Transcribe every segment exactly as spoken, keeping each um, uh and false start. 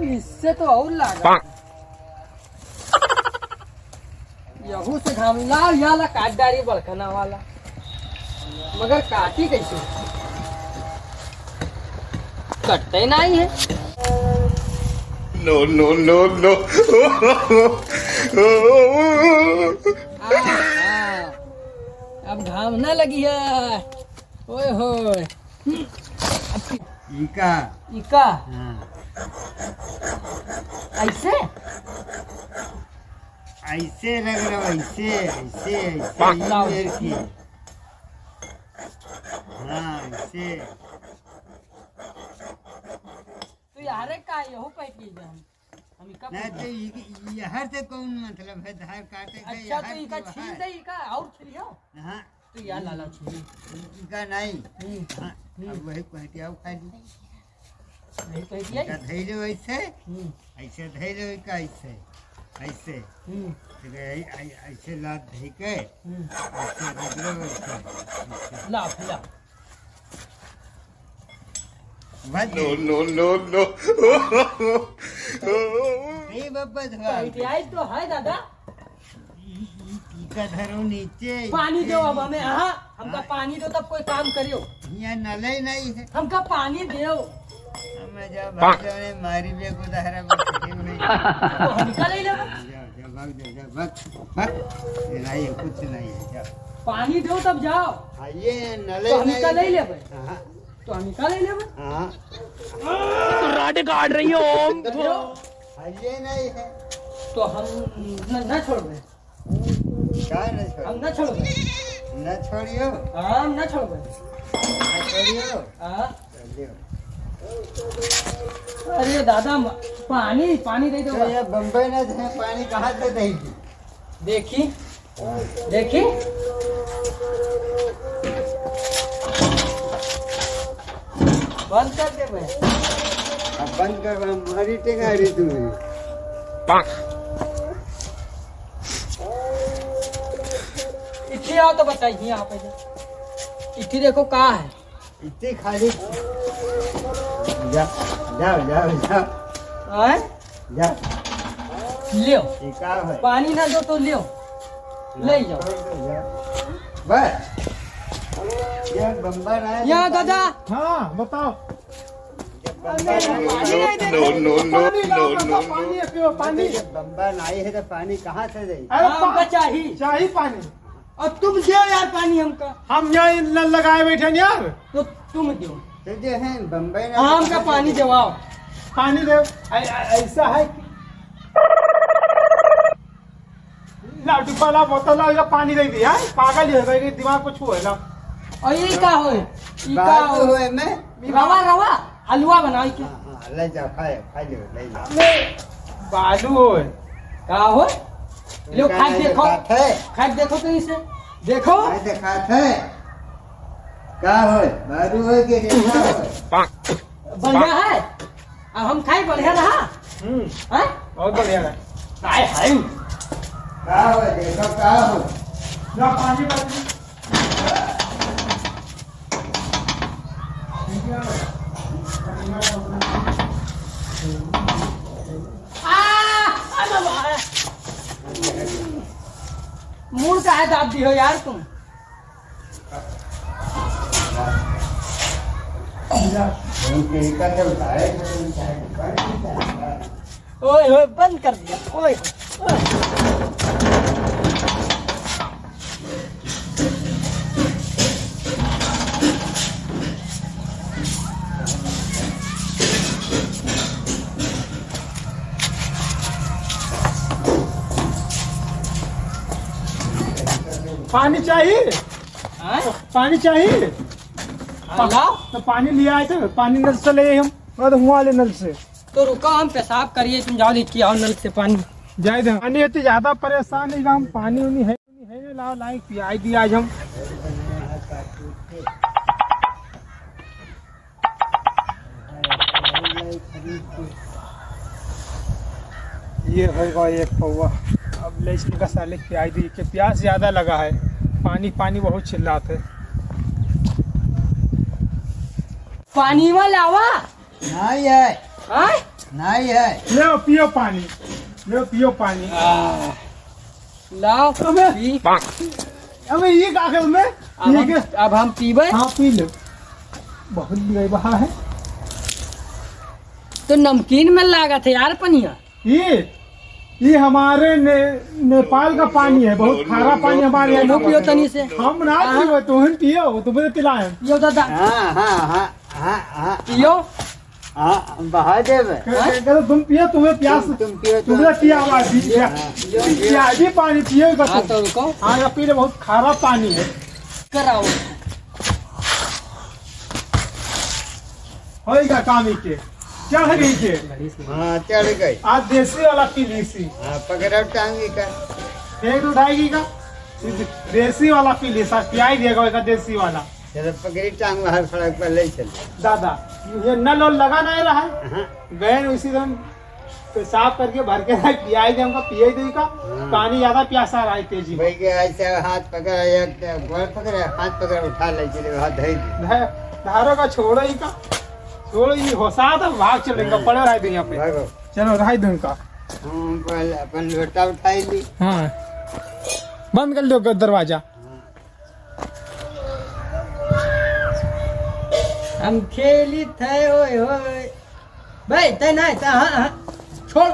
इससे तो और लागा। यहू से घाम ला, या ला काट डारी बड़कना वाला। मगर काटी कैसे? कटते नहीं है। No, no, no, no। आ, आ, अब घाम ना लगी है। ओए होए। इका। इका। हाँ। ऐसे? ऐसे रगड़ो, ऐसे, ऐसे, ऐसे, ई लाओ। मेर की। हाँ, ऐसे। तो यारे का यहू पे की जाए? हम इका नहीं, पे तो ई, ई हर से कौन मतलब है? धार काटे से अच्छा, हर तो इका से छील है। दे, इका और छीलियो। हाँ। तो या लाला छुरी। इनका नहीं। हम्म। हाँ, हम्म। अब वही कोहटिया उठा ली। वही कोहटिया? इनका धैले वैसे, हम्म। ऐसे धैले का ऐसे, ऐसे। हम्म। तो ऐ-, ऐ-, ऐसे लात धै के, हम्म। ऐसे रगड़ो वैसे, ऐसे। ला, ला। बस। No, no, no, no। ए बब्बा धवा। कोहटिया तो है दादा। ई, ई, ई का धरो नीचे। पानी देव अब हमें, हाँ, हमका हाँ। पानी देव तब कोई काम करियो। यहाँ नले नहीं है। हमका पानी देव। हमें जब भाग जाने मारी बे को दहरा बस नहीं। तो हमका ले लेबे। जाओ, जाओ, भाग जाओ, जाओ, भाग, भाग। ये नहीं है, कुछ नहीं है, जाओ। पानी देव तब जाओ। हाँ, ये नले तो हमका नहीं ले है। लेबे। हाँ। तो हमका ले लेबे। हाँ। राडे काट रही हो। तो जाओ। हाँ, ये नहीं है। तो हम न, न छोड़बे। का न छोड़? हम न छोड़बे। न छोड़ियो? हाँ, हम न छोड़बे। न छोड़ियो? हाँ। चलियो। अरे दादा, म-, पानी, पानी दे दो तो बस। ये बम्बई ना जाए, पानी कहाँ से देगी? देखी, देखी। बंद कर दे भाई। अब बंद कर, हम हरी टेंगारी तुम्हें। इठी आओ तो बताइए, यहाँ पे जो इठी देखो का है। इतनी खाली। जा, जाओ, जाओ, जाओ। आए? जा। लियो। ये का है? पानी ना दो तो लियो। ले जाओ। बस। ये बम्बा ना है, यहाँ पानी। दादा। हाँ, बताओ। जब बम्बा ना है, पानी नहीं देते। No, no, no, पानी लाओ, no, बम्बा, no, पानी no। है, पियो, पानी। जब बम्बा नहीं है तो पानी कहाँ से जाए? अरे हाँ, पा-, हमका चाही। चाही पानी। अब तुम दो यार पानी हमका। हम यहाँ नल लगाए बैठे हैं यार। तो तुम दो। तो जो है बम्बई ना आम का पानी देवाओ। पानी दे। ऐ-, ऐ-, ऐसा है कि लाटू वाला बोतल ला, इधर पानी दे दिया है। पागल है भाई, दिमाग कुछ हुआ है ना। और ये का होए? ये का बात तो होए? होए में। रवा, रवा, हलवा बनाई के। हाँ, हाँ, ले जाओ, खाए, खा लो, ले जाओ। अबे, बालू होए। का होए? लो, तुमका खाए नहीं देखो। देखात है? खाए देखो तो इसे। देखो। नहीं देखात है? का होए? बालू होए कि रेता होए? बढ़िया है। अब हम खाई बढ़िया रहा। हम्म। हैं? बहुत बढ़िया है। हाय, हाय। का होए? देखो, का होए? ना पानी, पानी। आ, आ बाबा। मूड़ काहे दाब दी हो यार तुम? ओए होए, बंद कर दिया। ओए होए, ओए। पानी चाहिए? हाँ? पानी चाहिए? हाँ, लाओ। तो पानी लिया आए थे, पानी नल से ले हम, और हुआ वाले नल से। तो रुको, हम पेशाब करिए, तुम जाओ लेके आओ नल से पानी। जाए दे, पानी है तो ज्यादा परेशान है, हम पानी उनी है। है ना, लाओ, लाइक पियाई दी आज हम। ये होगा एक पौवा। अब ले इसका साले पियाई दी, के प्यास ज्यादा लगा है, पानी पानी बहुत चिल्लाते। पानी में लावा। नहीं है। हाँ? नहीं है। ले पियो पानी, ले पियो पानी। आ, लाओ, अबे, पी। अबे, ये का कर में? अब ये हम, के? अब हम पीबे। हाँ, पी लो। बहुत बेवहा है। तो नमकीन में लागत है यार पनिया। ये, ये हमारे ने-, नेपाल का पानी है, बहुत खारा पानी हमारे यहाँ। मुँह पियो तनी से। हम ना हाँ। पियो, तुम पियो, तुम्हें पिलाए। पियो दादा। हाँ, हाँ, हाँ, हाँ, हाँ। पियो। हाँ, हम बहा देबे। कह, कह, कह, तुम पियो, तुम्हें प्यास, तुम, तुम पियो, तुम्हें तुम पिया हुआ है, पियो। पिया, हाँ, पियो, पियो। पिया, ये पानी पिएगा हाँ, तुम। तो रुको। हाँ, ये पी ले, बहुत खारा पानी है। कराओ। होइगा काम ही के। चढ़ गई के। हाँ, चढ़ गई। आज देसी वाला पी ली सी। हाँ, पकड़ो टांगी का। फेंक उठाएगी का? देसी वाला पी ली सा, पियाई देगा, देसी वाला। चलो, पकड़ी टांग बाहर सड़क पर ले चल। दादा, ये नल वल लगा नहीं रहा है? हाँ। गए उसी दिन पेशाब करके भर के रख दिया, आई हमको पिए दे का। हाँ। पानी ज्यादा प्यासा रहा है तेजी में। भाई के ऐसे हाथ पकड़, एक गोड़ पकड़े, हाथ पकड़, उठा ले चले, हाथ धर दे। धा-, धारो का छोड़ो ही का, छोड़ो ही होसा तो भाग चलेगा, हाँ। पड़े रह दे यहाँ पे। भागो। चलो, रह दे उनका। हम पहले अपन लोटा उठाई ली। हाँ, बंद कर दो दरवाजा। हाँ। हम खेली थे, ओए होए। बे, ते नहीं, ते, हाँ, हाँ, छोड़।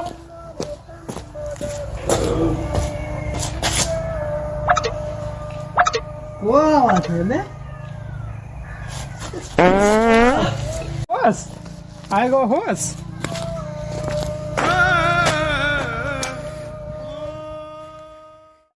वो आवाज है बे? बस, आएगा होश।